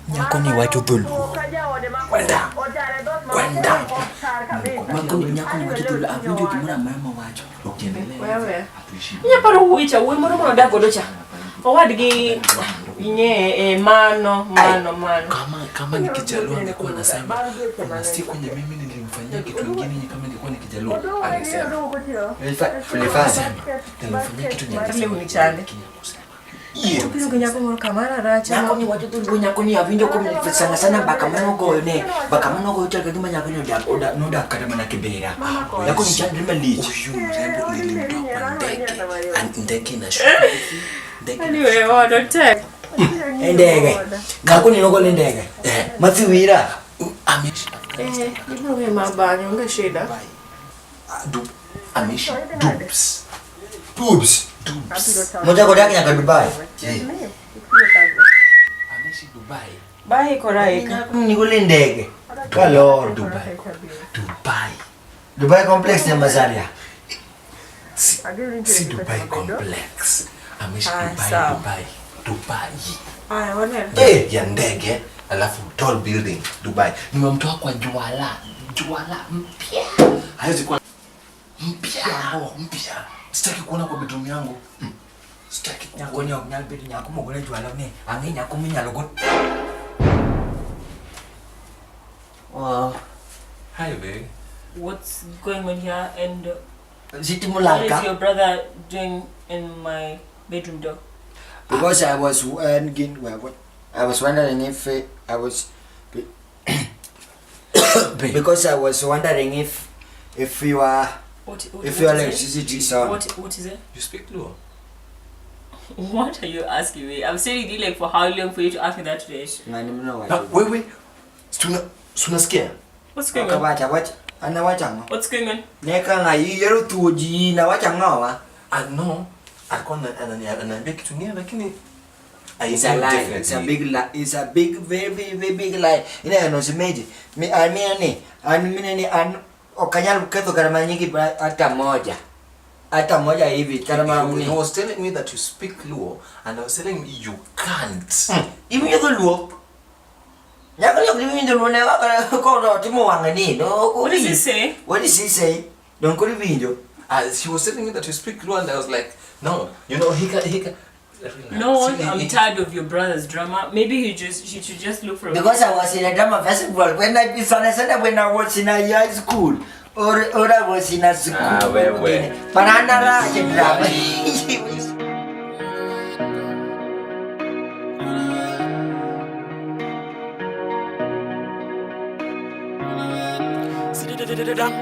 Nyako ni wacho dholuo. Kwenda. Kwenda. Mako ni nyako ni wacho dholuo. Awinjo gimoro amora mawacho. Ukiendelea Wewe. hatuishi. Inyaparo wuoyi cha wuoyi moro manodak godo cha. Owadgi ing'e eh, mano mano mano. Kama ni Kijaluo angekuwa anasema kuna siku yenye mimi nilimfanyia kitu kingine yenye kama ingekuwa ni Kijaluo angesema. Ulifanya. Nilimfanyia kitu yenye Leo angesema. ni chande. Kusema. Tobiro gi nyako moro kamara racha. Nyako ni wacho dholuo, nyako ni awinjo kuom sana sana mbaka manogoyo ne. Mbaka manogoyo chal ka gima nyako ni odak odak nodak kata mana Kibera. Nyako ni chandre malich. Huyu mrembo nilimtoa kwa ndege. Ndege inashuka. Ndege. Anyway, oh, tek. E ndege. Nyako ni nogol e ndege. Eh. Mathi wira. Ameishi Eh, gibiro ng'e ma bang'e, onge shida. Ameishi Dubs. Dubs. Dubs. Mochako dak nyaka Dubai. Ameishi Dubai. Bye kora eka. Nyako ni gol e ndege. Kalor. Dubai. Dubai. Dubai complex Nyamasaria. Si Dubai complex. Ameishi Ah, Dubai, sawa. Dubai. Dubai. Aya, waneno. Eh. Ya ndege alafu tall building Dubai. Nimemtoa kwa juala. Juala mpya. Haiwezi kuwa mpya. Mpya. Sitaki kuona kwa bedroom yangu. Sitaki Nyako kuona. ni ok nyal bedo nyako mogol e jwala ni. Ang'e nyako minyalo gol. Wow. Hi babe. What's going on here and Sitimo what is lal ka. your brother doing in my bedroom door? Because I was wondering, I was wondering if I was Babe. because I was wondering if you are What, if your what is it? electricity is on. What is it? You speak Luo? What are you asking me? I'm saying it like for how long for you to ask me that today? Ng'ani mno Na wacho. wewe tuna unasikia? What's going on? Akawacha wach an awacho ang'o? What's going on? Ne ka ng'a yiero thuo ji in awacho ang'owa? Ah no. Alikuwa ananiambia kitu kingine lakini I It's a knew lie. It's a definitely. big lie. It's a big, very, very, very big lie. Ineno simeji. Mi an ni an mine ni an ok anyal ketho kata mana nyingi hata moja. Hata moja hivi kata mana He ni. was telling me that you speak Luo and I was telling him you can't. Iwinjo dholuo? Nyako ni ok iwinjo dholuo ne kono timo wang'e ni. No, What does he say? What does he say? Don koro iwinjo. He was telling me that you speak Luo and I was like, no, you know, he can relax. No, I'm tired of your brother's drama. Maybe he should just look for a Because I was in a drama festival when I sana sana when I was in a high school or I was in a school. Ah, wewe. Banana raje drama. Sit-a-da-da-da-dum.